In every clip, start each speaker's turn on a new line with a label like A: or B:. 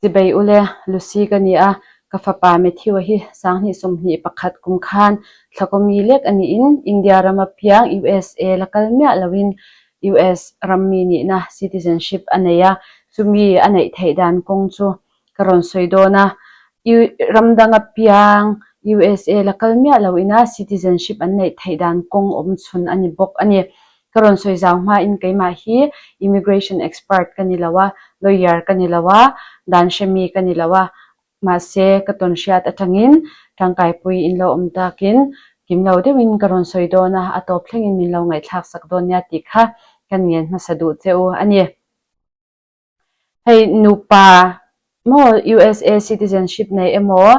A: Chibai ule, Lucy ka ni a, ka fapa Matthew-a hi 2021 kum khan thlakawmi lek a niin India rama piang USA la kal miah loin US rammi nihna, citizenship, a nei a, chumi a neih theih dan kawng chu ka rawn sawi dawn a. Ram danga piang USA la kal miah loina citizenship an neih theih dan kawng awm chhun a ni bawk a ni. Ka rawn sawi zau hmain keimah hi immigration expert ka ni lo a, lawyer ka ni lo a, dan hremi ka ni lo a, mahse ka tawn hriat atangin tangkaipui in lo awm takin kim lo deuhin ka rawn sawi dawn a, a tawp thlengin min lo ngaihthlak sak dawn nia tih kha ka ngen hmasa duh che u a ni. Hei nupa maw USA citizenship nei emaw,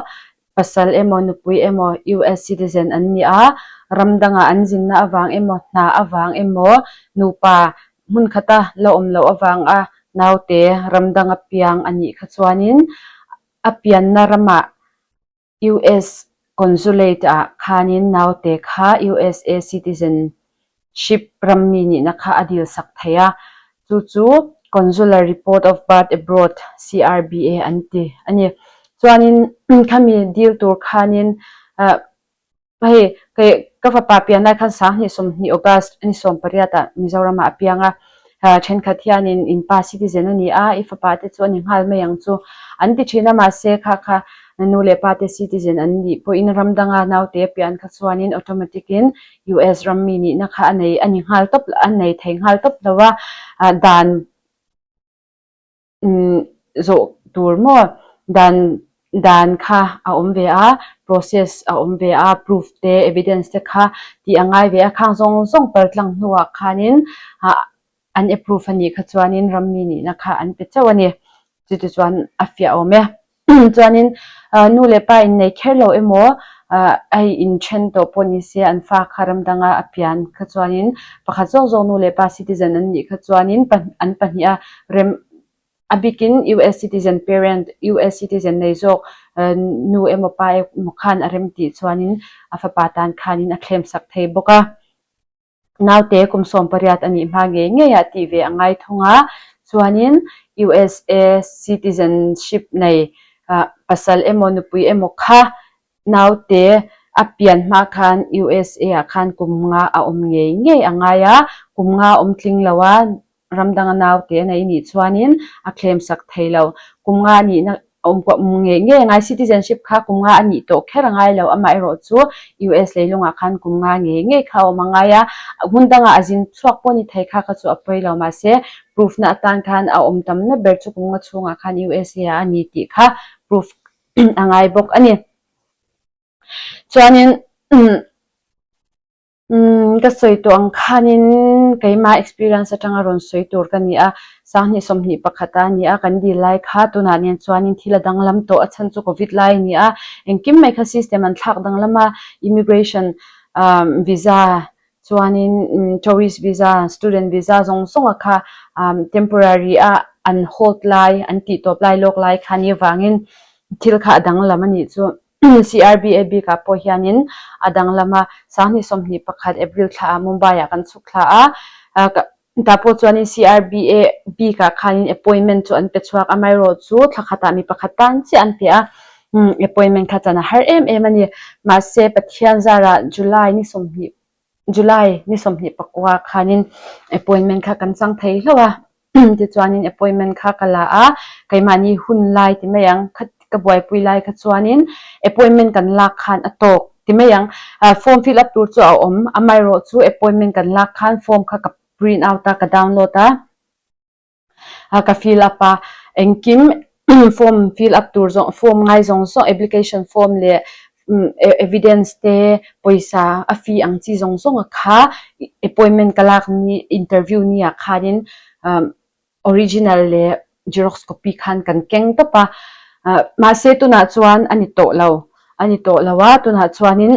A: pasal emaw nupui emaw US citizen an ni a, ram dangah an zinna avang emaw hna avang emaw nupa hmun khata la awm loh avanga naute ram danga piang a nih kha chuanin a pianna ramah US Consulate ah khanin naute kha USA citizenship rammi nihna kha a dil sak thei a, chu chu Consular Report of Birth Abroad, CRBA, an ti a ni. Chuanin khami dil tur khanin Hei, kei ka fapa pian lai khan 2020 August ni 18 ah Mizoram ah a piang a, thenkhat hianin in pa citizen a ni a, i fapa te chu a ni nghal mai ang chu an ti thin a, mahse kha kha nu leh pa te citizen an nih pawhin ram danga naute a pian kha chuanin automatic in US ram mi nihna kha a nei a ni nghal tawp a nei thei nghal tawp lo a, dan zawh tur maw dan dan kha a awm ve a, process a awm ve a, proof te evidence te kha tih a ngai ve a, khang zawng zawng paltlang hnuah khanin an approve a nih kha chuanin rammi nihna kha an pe chauh a ni. Chutichuan a fiah awm e. Chuanin nu leh pa innei kher lo emaw a inthen tawh pawh ni se an fa kha ram danga a pian kha chuanin pakhat zawk zawk nu leh pa citizen an nih kha chuanin an pahniha rem a bikin US citizen parent US citizen nei zawk nu emaw pa emaw khan a rem tih chuanin a fapa tan khanin a claim sak thei bawk a. Naute kum 18 a nih hma ngei ngei ah tih ve a ngai thung a, chuanin USA citizenship nei pasal emaw nupui emaw kha naute a pian hma khan USA ah khan kum nga a awm ngei ngei a ngai a, kum nga awm tling lo a ram danga naute a nei nih chuanin a claim sak thei lo. Kum nga nihna awm ngei ngei a ngai, citizenship kha kum nga a nih tawh kher a ngai lo, amaherawh chu US leilungah khan kum nga ngei ngei kha a awm a ngai a, hmun dangah a zin chhuak pawh ni thei kha kha chu a pawi lo, mahse proof na atan khan a awm tamna ber chu kum nga chhungah khan USA ah a ni tih kha proof a ngai bawk a ni. Chuanin. Umm ka sawi tawh ang khanin keimah experience atanga rawn sawi tur ka ni a, 2021 a ni a, kan dil lai kha tunah nen chuanin thil a danglam tawh a chhan chu covid lai a ni a, engkim mai kha system an thlak danglam a, immigration visa chuanin tourist visa, student visa zawng zawng a kha temporary a an hold lai an tih tawp lai lawk lai kha ni avangin thil kha a danglam a nih chu. CRBA bikah pawh hianin a danglam a, 2021 April thla ah Mumbai ah kan chhuk thla a, tah pawh chuanin CRBA bikah khanin appointment chu an pe chhuak a, amaherawh chu thla khatah mi pakhat tan chiah an pe a, appointment kha chan a har em em a ni. Mahse Pathian zarah July ni 20 July ni 24 khanin appointment kha kan chang thei hlauh a. Tichuanin appointment kha ka la a, keimahni hun lai ti mai ang, kha ka buaipui lai kha chuanin appointment kan lak khan a tawk ti mai ang. Form fill up tur chu a awm, amaherawh chu appointment kan lak khan form kha ka print out a, ka download a, ka fill up a, engkim form fill up tur zawng form ngai zawng zawng application form leh evidence te pawisa a fee ang chi zawng zawng a kha appointment ka lak ni interview ni ah khanin original leh xerox copy khan kan keng tawp a mahse tunah chuan a ni tawh lo a ni tawh lo a tunah chuanin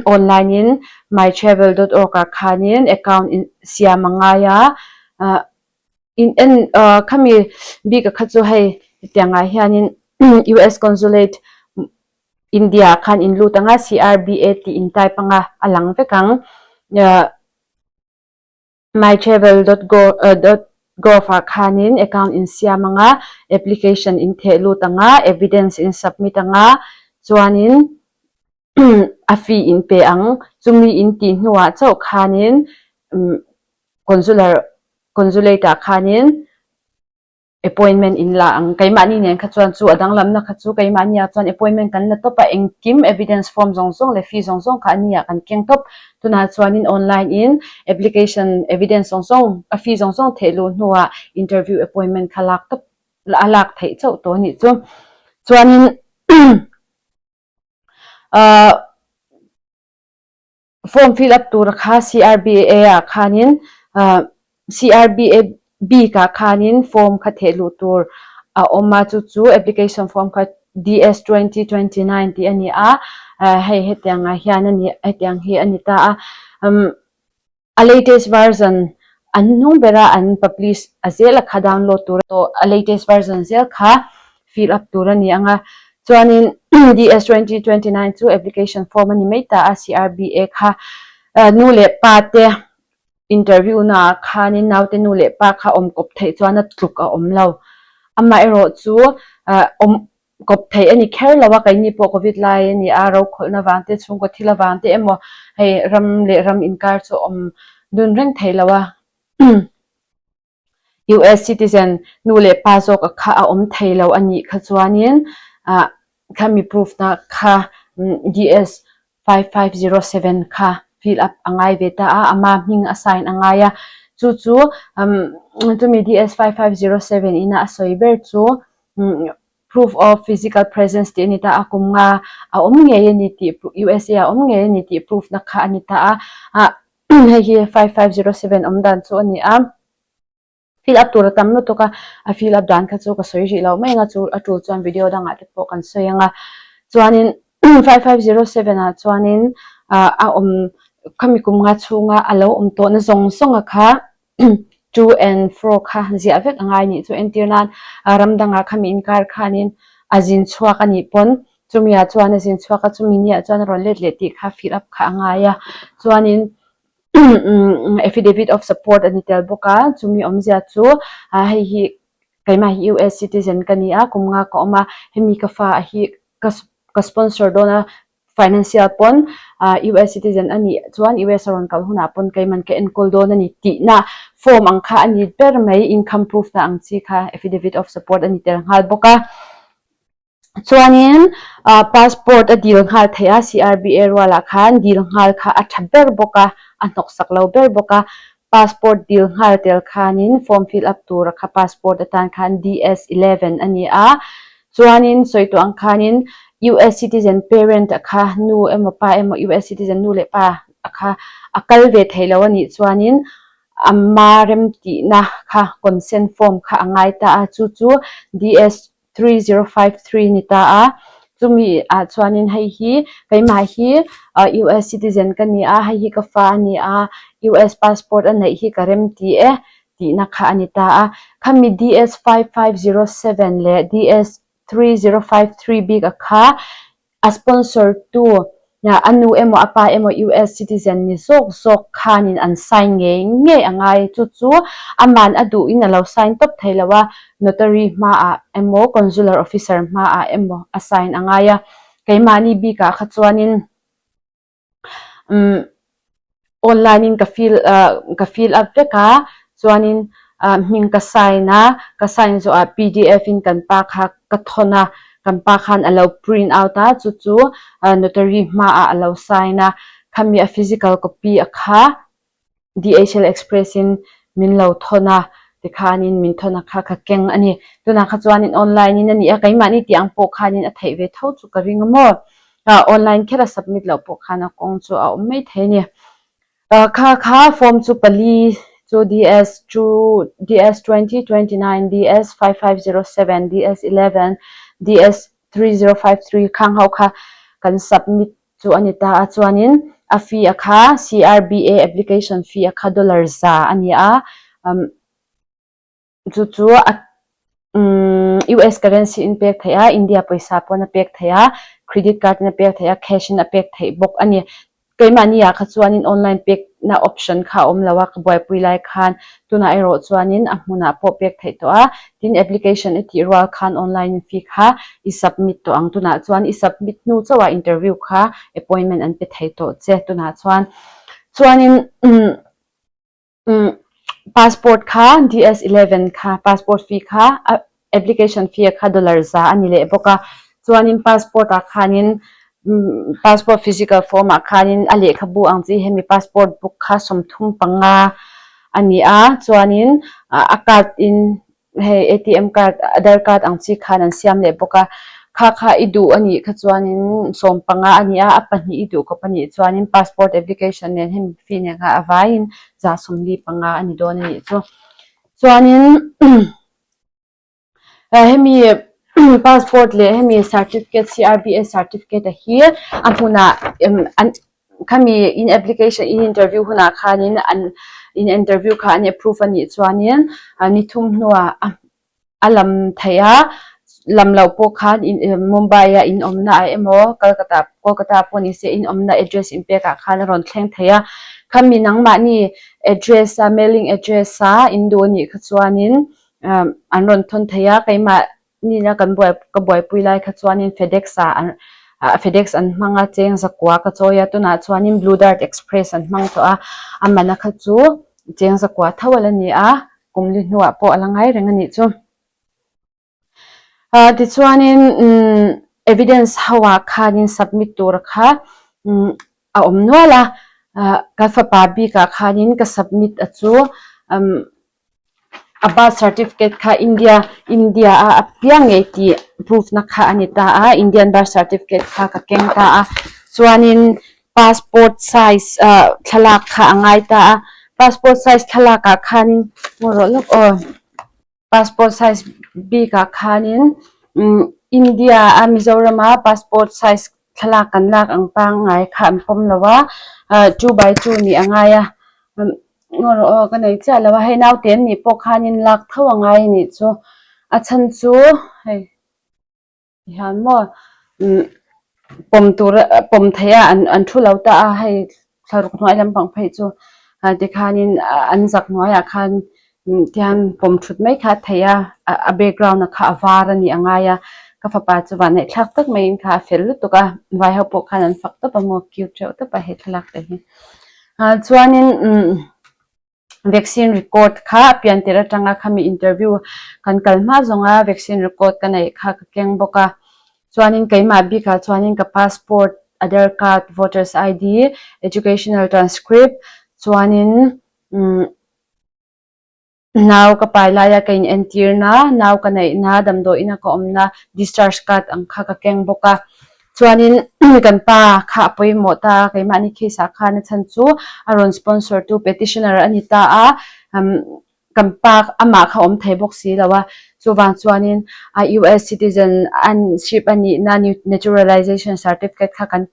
A: online in mytravel dot org ah khanin account siam a ngai a. In en khami bik a kha chu hei hetiangah hianin US Consulate India ah khan in lut anga CRBA tih in type anga a lang vek ang mytravel dot go dot. Gov ah khanin account in siam anga application in theh lut anga evidence in submit anga chuanin a fee in pe ang. Chumi in tih hnuah chauh khanin consular consulate ah khanin appointment in la ang. Keimahni nen kha chuan chu a danglamna kha chu keimahni ah chuan appointment kan la tawp a, engkim evidence form zawng zawng leh fee zawng zawng kha a ni ah kan keng tawp. Tunah chuanin online in application evidence zawng zawng a fee zawng zawng theih luh hnuah interview appointment kha lak tawp a lak theih chauh tawh a nih chu. Chuanin ahh Form fill up tura kha CRBA ah khanin CRBA bik ah khanin form kha theh luh tur a awm a, chu chu application form kha DS 2029 tih a ni a, hei hetiang ah hian a ni hetiang hi a ni ta a. A latest version an hnung bera an publish a zel a kha download tur tawh a latest version zel kha fill up tur a ni ang a chuanin DS 2029 chu application form a ni mai ta a CRBA kha nu leh pa te interview na ah khanin naute nu leh pa kha awm kawp theih chuan a tluk a awm lo amaherawh chu awm kawp theih a ni kher lo a, keini pawh covid lai a ni a, rokhawlhna vang te, chhungkaw thil avang te emaw hei ram leh ram inkar chu awm dun reng thei lo a. US citizen nu leh pa zawk a kha a awm thei lo a nih kha chuanin ah khami proof na kha DS 5507 kha fill up a ngai ve ta a, ama hming a sign a ngai a, chu chu chumi DS 5507 ina a sawi ber chu proof of physical presence tih a ni ta a, kum nga a awm ngei a ni tih USA a awm ngei a ni tih proof na kha a ni ta a, ah hei hi 5507 awm dan chu a ni a. Fill up tur a tam lutuk a, a fill up dan kha chu ka sawi rih loh mai ang a, chu a tul chuan video dangah te pawh kan sawi ang a. Chuanin 5507 ah chuanin ah a awm khami kum nga chhunga a lo awm tawhna zawng zawng a kha to and fro kha ziah vek a ngai nih chu entir nan ram dangah khami inkar khanin a zin chhuak a nih pawn chumi ah chuan a zin chhuak a chumi ni ah chuan a rawn let leh tih kha fill up kha a ngai a chuanin Affidavit of support a ni tel bawk a, chumi awmzia chu hei hi keimah hi US citizen ka ni a, kum nga ka awm a, hemi ka fa hi ka ka sponsor dawn a financial pawn US citizen a nih chuan US a rawn kal hunah pawn keiman ka enkawl dawn a ni tihna form ang kha a ni ber mai, income proof na ang chi kha affidavit of support a ni tel nghal bawk a. Chuanin passport a dil nghal theih a, CRBA rualah khan dil nghal kha a tha ber bawk a, a hnawksak lo ber bawk a. Passport dil nghal tel khanin form fill up tura kha passport atan khan DS 11 a ni a. Chuanin sawi tawh ang khanin US citizen parent a kha nu emaw pa emaw US citizen nu leh pa a kha a kal ve thei lo a nih chuanin ama remtihna kha consent form kha a ngai ta a, chu chu DS 3053 ni ta a, chumi ah chuanin hei hi keimah hi US citizen ka ni a, hei hi ka fa a ni a, US passport a neih hi ka rem ti e tihna kha a ni ta a. Khami DS 5507 leh DS 3053 bik a kha A sponsor tu a nu emaw a pa emaw US citizen ni zawk zawk khanin an sign ngei ngei a ngai. Chu chu aman a duhin a lo sign tawp thei lo a, notary hmaah emaw consular officer hmaah emaw a sign a ngai a. Keimahni bikah kha chuanin umm online in ka fill ah ka fill up vek a chuanin ah hming ka sign a ka sign zawh ah pdf in kan pa kha ka thawn a kan pa khan a lo print out a chu chu ah notary hmaah a lo sign a khami a physical copy a kha DHL Express in min lo thawn a, tikhanin min thawn a kha ka keng a ni. Tunah kha chuanin online in a ni a, keimahni tih ang pawh khanin a theih ve tho chu ka ring a maw? Online kher a submit loh pawh khan a kawng chu a awm mai thei a ni. Kha kha form chu pali chu DS two, DS 2029, DS 5507, DS 11, DS 3053 khang ho kha kan submit chu a ni ta a, chuanin a fee a kha CRBA application fee a kha dollar za a ni a, chu chu a US currency in pek theih a, India pawisa pawn a pek theih a, credit card in a pek theih a, cash in a pek theih bawk a ni. Keimahni ah kha chuanin online pekna option kha a awm lo a, ka buaipui lai khan tunah erawh chuanin a hmunah pawh pek theih tawh a, tin application i tih rual khan online in fee kha i submit tawh ang tunah chuan i submit hnu chauh ah interview kha appointment an pe thei tawh che tunah chuan chuanin umm Umm passport kha DS 11 kha passport fee kha a application fee kha dollar za a ni leh bawk a chuanin passport ah khanin umm passport physical form ah khanin a lehkhabu ang chi hemi passport book kha 35 a ni a chuanin a card in hei atm card aadhar card ang chi khan an siam leh bawk a kha kha i duh a nih kha chuanin 15 a ni a a pahnih i duh khawp a nih chuanin passport application nen hemi fee nen khan a vaiin 145 a ni dawn a nih chu chuanin hemi passport leh hemi certificate CRBS certificate a hi a hmunah an Khami in application in interview hunah khanin an in interview kha an approve a nih chuanin ni thum hnuah a lam theih a, lam loh pawh khan Mumbai a in awmna ah emaw Kolkata Kolkata pawh ni se in awmna address in pek ah khan a rawn thleng thei a, khami nangmahni address a mailing address a in duh a nih kha chuanin an rawn thawn thei a keimah Nina kan buai ka buaipui lai kha chuanin FedEx ah an ah FedEx an hmang a cheng zakua ka chawi a tunah chuanin Blue Dart Express an hmang tawh a a mana kha chu cheng zakua tho a la ni a kum li hnuah pawh a la ngai reng a nih chu. Ah tichuanin umm evidence ho ah khanin submit tur kha umm a awm nual a ah ka fapa bik ah khanin ka submit a chu umm A birth certificate kha India India a a piang ngei tih proof na kha a ni ta a Indian birth certificate kha ka keng ta a chuanin passport size ah thlalak kha a ngai ta a passport size thlalak ah khanin ngaw rawh lawk aw passport size bik ah khanin umm India a Mizoram a passport size thlalak kan lak ang pangngai kha an pawm lo a ah two by two nih a ngai a Ngaw rawh aw ka nei chiah lo a hei naute an nih pawh khanin lak tho a ngai a nih chu a chhan chu hei tihian maw umm pawm tur pawm theih a an an thu lo ta a hei thlaruk hnuai lampang phei chu ah tikhanin an zak hnuaiah khan tihian pawm thut mai kha a theih a a background a kha a var a nih a ngai a ka fapa chu vanneih thlak tak maiin kha a fel lutuk a vai ho pawh khan an fak tawp a maw cute reuh tawp a he thlalak te hi. Ah chuanin umm vaccine record kha a pian tirh atanga khami interview kan kal hma zawnga vaccine record ka neih kha ka keng bawk a chuanin keimah bikah chuanin ka passport Aadhar card voters ID educational transcript chuanin umm Nau ka pai laia ka inentirna, nau ka neihna, damdawiina ka awmna discharge card ang kha ka keng bawk a. Chuanin kan pa kha a pawimawh ta a, keimahni case ah khan a chhan chu a rawn sponsor tu petitioner a ni ta a, kan pa amah kha awm thei bawk si lo a, chuvang chuanin a US citizen ship a nihna naturalization certificate kha kan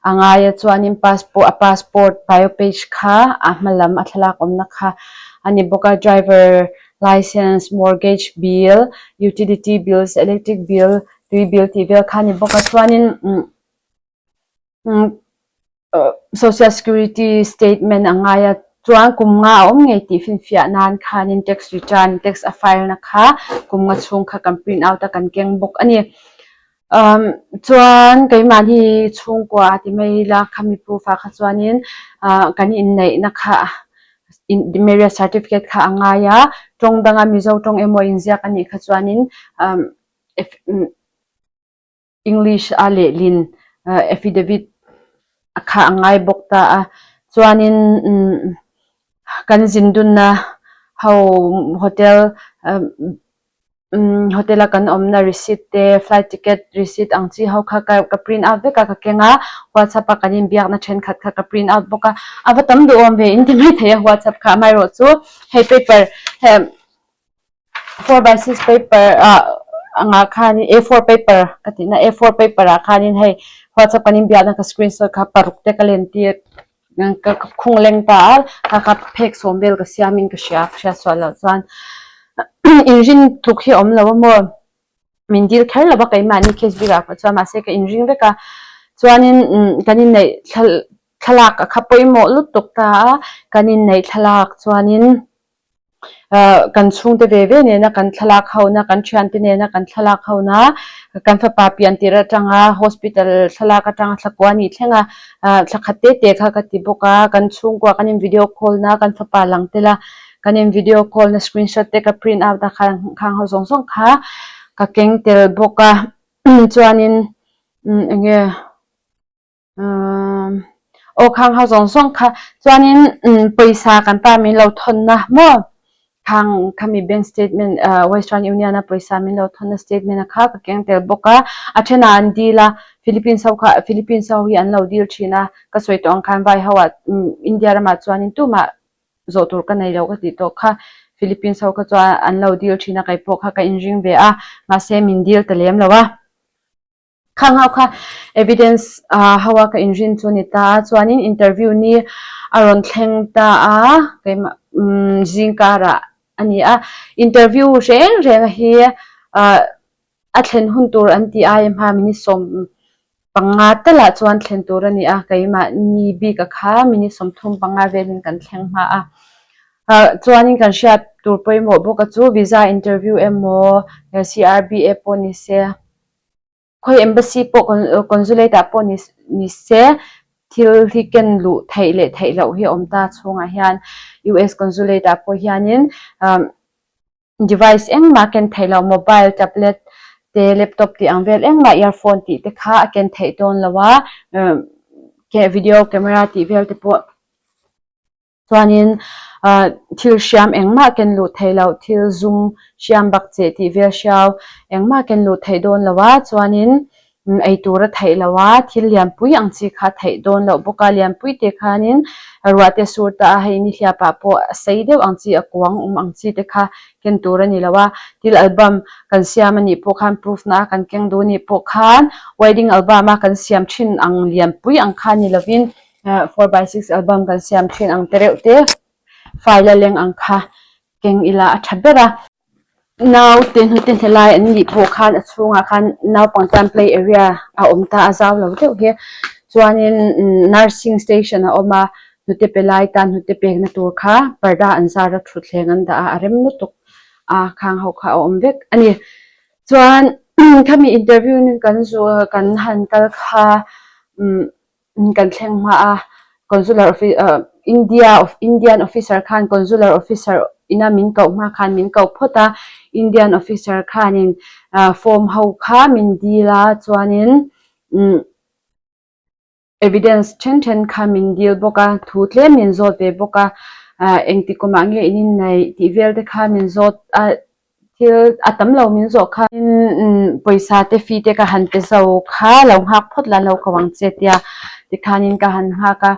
A: A ngaia chuanin passport a passport bio page kha a hma lam a thlalak awmna kha a ni bawk a driver licence mortgage bill utility bills electric bill tui bill tih vel kha a ni bawk a chuanin umm umm social security statement a ngai a chuan kum nga a awm ngei tih finfiah nan khanin tax return tax a file na kha kum nga chhung kha kan print out a kan keng bawk a ni. Umm chuan keimahni chhungkua ti mai ila khami proof ah kha chuanin ah kan inneihna kha marriage certificate kha a ngai a tawng danga Mizo tawng emaw inziak a nih kha chuanin umm English a lehlin affidavit kha a ngai bawk ta a chuanin umm kan zin dunna ho hotel umm hotel a kan awmna receipt te flight ticket receipt ang chi ho kha ka ka print out vek a ka keng a whatsapp a kan inbiakna thenkhat kha ka print out bawk a a va tam duhawm ve in ti maithei a whatsapp kha amaherawhchu hei paper he 4 by 6 paper ah angah khanin A4 paper ka tihna A4 paper ah khanin hei whatsapp kan inbiakna ka screenshot kha paruk te ka len tir ka khung leng ta a ka ka phek sawm vel ka siamin ka hria ka hriat sual loh chuan inrin tluk hi a awm lo a maw min dil kher lo va keimahni case bikah pawh chuan mahse ka inring vek a chuanin kan inneih thla. thlalak a kha pawimawh lutuk ta a, kan inneih thlalak chuanin kan chhungte ve ve nena kan thlalak hona, kan thiante nena kan thlalak hona, kan fapa pian tirh atanga hospital thlalak atanga thlakua nih thleng a, thla khat te te kha ka ti bawk a, kan chhungkua kan in video call na kan fapa lang tel a, kan in video call na screenshot te ka print out a khang khang ho zawng zawng kha ka keng tel bawk a, chuanin eng nge. Umm aw khang ho zawng zawng kha chuanin pawisa kan pa min lo thawn na maw khang khami bank statement ah western union a pawisa min lo thawn na statement a kha ka keng tel bawk a a thenah an dil a philippines ho kha philippines ho hi an lo dil thin a ka sawi tawh ang khan vai ho ah india ramah chuanin tumah zawh tur ka nei lo ka tih tawh kha philippines ho kha chuan an lo dil thin a keipawh kha ka inring ve a mahse min dil ta lem lo a. Khang ho kha evidence ho a ka inrin chu ni ta a, chuanin interview ni a rawn thleng ta a, keimah zingkarah a ni a, interview reng reng hi a thlen hun tur an tih aia hma minute 15 talah chuan thlen tur a ni a, keimah ni bik a kha minute 35 velin kan thleng hma a, chuanin kan hriat tur pawimawh bawk a chu visa interview emaw CRBA pawh ni se. Khawi embassy pawh consulate ah pawh ni se thil hi ken luh theih leh theih loh hi a awm ta chhungah hian US consulate ah pawh hianin device engmah ken theih loh mobile, tablet te laptop tih ang vel engmah earphone tih te kha a ken theih dawn lo a video camera tih vel te pawh. Chuanin ah thil hriam engmah ken luh theih loh, thil zum hriam bak cheh tih vel hriau engmah ken luh theih dawn lo a, chuanin eitur a theih loh a, thil lianpui ang chi kha a theih dawn loh bawk a, lianpui te khanin ruah te sur ta a, hei nihliap ah pawh a sei deuh ang chi a kuang awm ang chi te kha ken tur a ni lo a, thil album kan siam a nih pawh khan proof na a kan keng duh a nih pawh khan wedding album a kan siam thin ang lianpui ang kha ni lovin 4x6 album kan siam thin ang te reuh te file a leng ang kha keng ila a tha ber a. Naute hnute hne lai an nih pawh khan a chhungah khan naupang tan play area a awm ta a zau lo deuh hi chuanin nursing station a awm a hnute pe lai tan hnute pekna tur kha parda an zar a thutthleng an dah a a rem lutuk a khang ho kha a awm vek a ni. Chuan khami interview kan zawh kan han kal kha umm. Kan thleng hma a, Consular Offi ah India of Indian Officer khan Consular Officer ina min koh hma khan min koh phawt a, Indian Officer khanin ah form ho kha min dil a chuanin umm evidence then then kha min dil bawk a, thu tlem min zawt ve bawk a, ah engti kawmah nge in inneih tih vel te kha min zawt a. Thil a tam lo min zawh kha pawisa te fee te ka han pe zo kha lo nghak phawt la lo ko ang che tia tikhanin ka han nghak a,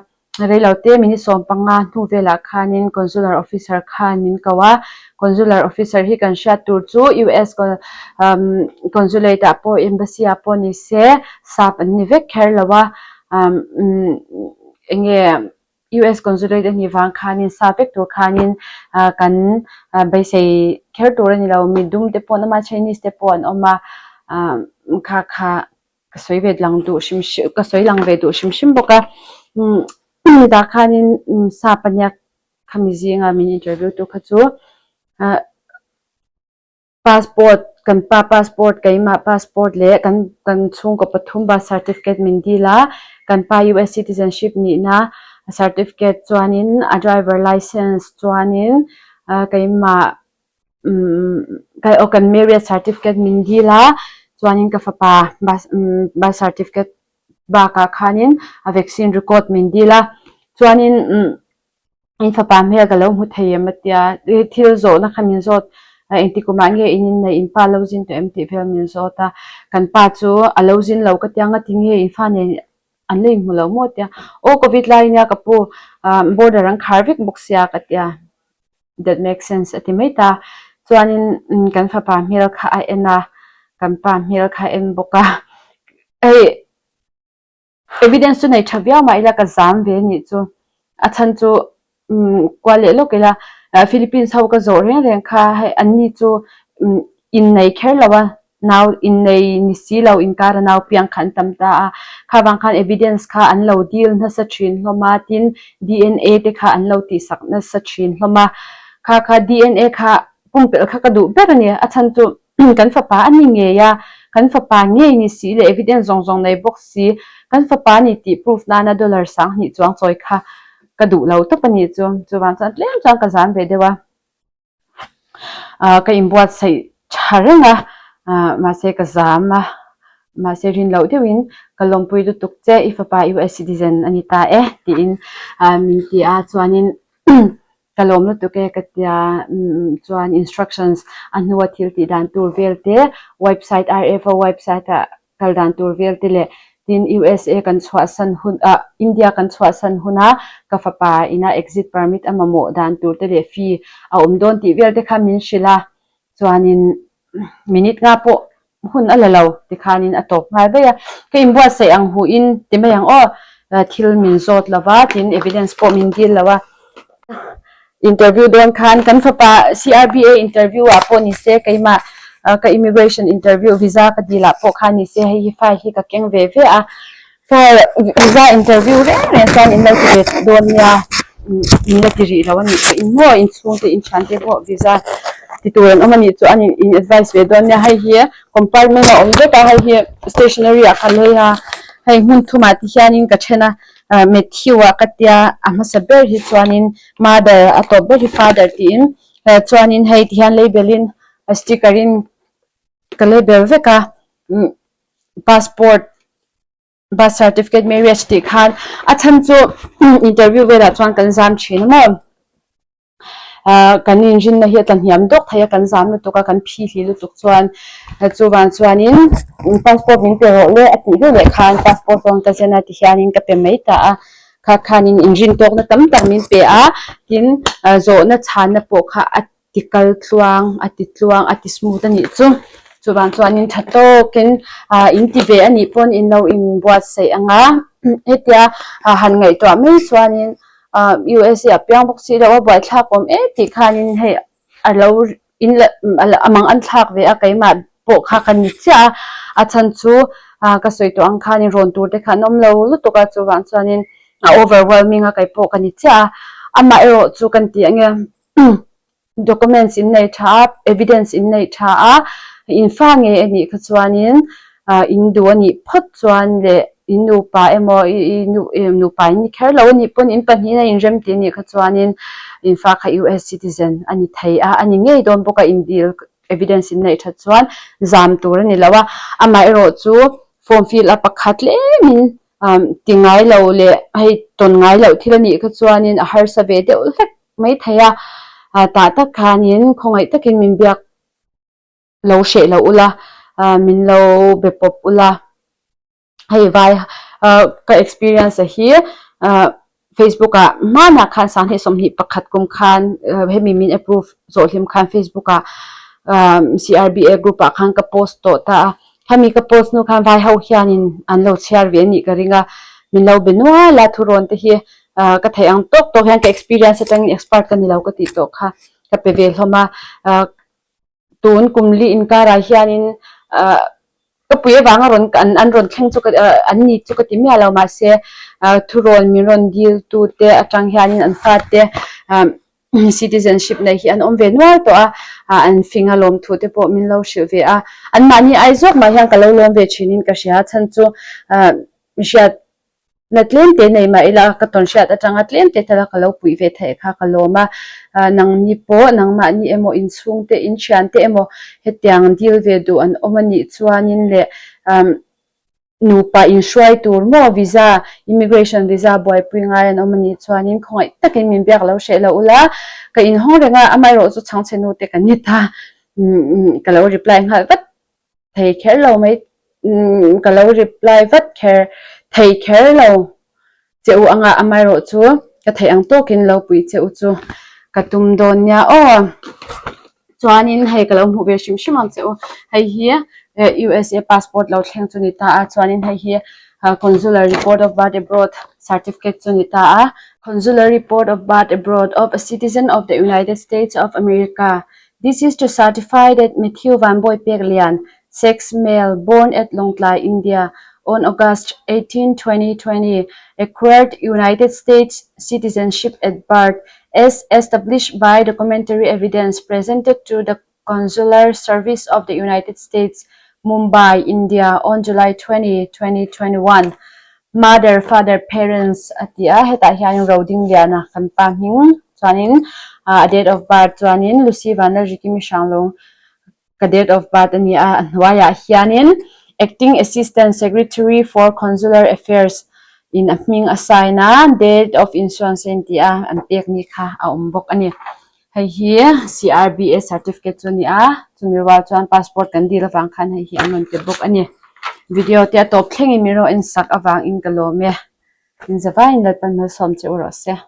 A: reilo te minute 15 hnu velah khanin consular officer khan min ko a, consular officer hi kan hriat tur chu US consulate ah pawh embassy ah pawh ni se sap an ni vek kher lo a enge. US Consulate a nih vang khanin sa vek tur khanin kan beisei kher tur a ni lo, midum te pawh an awm a, Chinese te pawh an awm a, kha kha ka sawi ve lang duh hrim hrim ka sawi lang ve duh hrim hrim bawk a, tah khanin sap ania khami zinga min interview tu kha chu. Passport, kan pa passport, keimah passport leh kan kan chhungkaw pathum birth certificate min dil a, kan pa US citizenship nihna certificate chuanin a driver license chuanin keimah umm aw kan marriage certificate min dil a, chuanin ka fapa birth certificate bakah khanin a vaccine record min dil a, chuanin umm. In fapa hmel ka lo hmu thei em a tia, thil zawhna kha min zawt, engti kumah nge in inneih, in pa lo zin tawh em tih vel min zawt a, kan pa chu a lo zin lo ka tia, ngati nge in fa nen an la inhmu lo maw tia, aw covid lai nia ka pu, border an khar vek bawk sia ka tia, that makes sense a ti mai ta, chuanin kan fapa hmel kha a en a, kan pa hmel kha a en bawk a, hei. Evidence chu nei tha viau mah ila ka zam ve nih chu. A chhan chu kual leh lawk ila Philippines ho ka zawh reng reng kha hei an ni chu innei kher lo a. Nau innei ni si lo inkara nau piang kha an tam ta a, kha vang khan evidence kha an lo dil nasa thin hlawm a, tin DNA te kha an lo tihsak nasa thin hlawm a, kha kha DNA kha pumpelh kha ka duh ber a ni, a chhan chu kan fapa a ni ngei a, kan fapa ngei ni si leh evidence zawng zawng nei bawk si, kan fapa a ni tih proof nana dollar 2000 chuang chawi kha ka duh lo tawp a ni chu, chuvang chuan tlem chuan ka zam ve deuh a. Ka inbuatsaih tha reng a, mahse ka zam a, mahse rin loh deuhin ka lawmpui lutuk che i fapa US citizen a ni ta e tiin min ti a, chuanin ka lawm lutuk e ka tia chuan instructions a hnua thil tih dan tur vel te website RFO website ah kal dan tur vel te leh tin USA kan chhuahsan hun ah India kan chhuahsan huna ka fapa ina exit permit a mamawh dan tur te leh fee a awm dawn tih vel te kha min hrilh a, chuanin minute nga pawh hun a la lo tikhanin a tawp nghal daih a, ka inbuatsaih ang huhin ti mai ang aw thil min zawt lo va tin evidence pawh min dil lo a. Interview dawn khan kan fapa CRBA interview ah pawh ni se keimah ka immigration interview visa ka dil ah pawh khan ni se hei hi file hi ka keng ve ve a, file visa interview reng reng chuan in lo ti ve dawn nia in la ti rih lo a nih pawh in maw in chhungte in thiante pawh visa ti tur an awm a nih chu an in advice ve dawn nia hei hi compartment a awm vek a hei hi stationery ah ka lei a hei hmun thumah ti hianin ka then a. Matthew-a ka tia a hmasa ber hi chuanin mother a tawp ber hi father tiin chuanin hei ti hian label in sticker in ka label vek a passport birth certificate marriage tih khan a chhan chu interview velah chuan kan zam thin a maw. Kan inrinna hi a tlahniam dawk thei a, kan zam lutuk a, kan phi hli lutuk chuan chuvang chuanin passport min pe rawh le a tih vel leh khan passport dawn ka zen a ti hianin ka pe mai ta a, kha khanin inrin tawkna tam tak min pe a, tin zawhna chhanna pawh kha a ti kal tluang, a ti tluang, a ti smooth a nih chu. Chuvang chuanin tha tawkin in ti ve a nih pawn in lo inbuatsaih ang a, hetia han ngaihtuah mai chuanin USA a piang bawk si lo a buaithlak awm em tih khanin hei a lo in a mang an thlak ve a keimah pawh kha ka ni chiah a, a chhan chu ka sawi tawh ang khanin rawn tur te kha an awm lo lutuk a chuvang chuanin a overwhelming a kei pawh ka ni chiah a, amaherawh chu kan ti ange. Documents in nei tha a, evidence in nei tha a, in fa ngei a nih kha chuanin in duh a nih phawt chuan leh in nupa emaw i nupa in ni kher lo a nih pawn in pahnihin a inrem tih a nih kha chuanin in fa kha US citizen a ni thei a, a ni ngei dawn bawk a in dil evidence in neih that chuan zam tur a ni lo a, amaherawh chu form fill up pakhat tlemin ti ngai lo leh hei tawn ngai loh thil a nih kha chuanin a harsa ve deuh hlek mai thei a, tah tak khanin khawngaih takin min biak lo hreh lo ula, min lo be pawp ula, hei vai ka experience a hi Facebook ah hmanah khan 2021 kum khan hemi min approve zawh hlim khan Facebook ah CRBA group ah khan ka post tawh ta a, khami ka post hnu khan vai ho hianin an lo chhiar ve a nih ka ring a, min lo be nual a thurawn te hi ka theih ang tawk tawk hian ka experience atangin expert ka ni lo ka tih tawh kha ka pe ve hlawm a, tun kum li inkarah hianin ka pui avanga rawn an rawn thleng chu an ni chu ka ti miah lo mahse thurawn min rawn dil tu te atang hianin an fate citizenship nei hi an awm ve nual tawh a, an fing a lawm thu te pawh min lo hrilh ve a, anmahni ai zawk mah hian ka lo lawm ve thinin ka hria chhan chu hriat Na tlem te nei mah ila ka tawn hriat atanga tlem te tala ka lo puih ve theih kha ka lawm a, nangni pawh nangmahni emaw inchhung te inthian te emaw hetiang deal ve duh an awm anih chuanin leh nupa inhruai tur maw visa immigration visa buaipui ngai an awm anih chuanin khawngaih takin min biak lo hreh lo ula ka inhawng reng a, amaherawh chu chhangchhe nu te ka ni ta ka lo reply nghal vat. Thei kher lo mai ka lo reply vat kher thei kher lo che u anga amaherawh chu ka theih ang tawkin lo pui che u chu ka tum dawn nia aw. Chuanin hei ka lo hmuh ve hrim hrim ang che u hei hi USA passport lo thleng chu ni ta a chuanin hei hi consular report of birth abroad certificate chu ni ta a. Consular report of birth abroad of a citizen of the United States of America This is to certify that Matthew Van Bawi Pek Lian, Sex, Male, born at Lawngtlai, India, on August 18, 2020, acquired United States citizenship at birth, as established by documentary evidence presented to the Consular Service of the United States, Mumbai, India, on July 20, 2021. Mother, Father, Parents a ti a, hetah hianin Rodingliana kan pa hming chuanin a date of birth chuanin Lucy Vanlalriki Hranglung ka date of birth a ni a, a hnuaiah hianin Acting Assistant Secretary for Consular Affairs in a hming a sign a, date of issuance a inti a, an pek ni kha a awm bawk a ni. Hei hi CRBA certificate chu a ni a, chumi rual chuan passport kan dil avang khan hei hi an rawn pe bawk a ni. Video te a tawp thlengin min rawn en sak avangin ka lawm e. Inzavaiin Lalpan malsawm che u rawh se.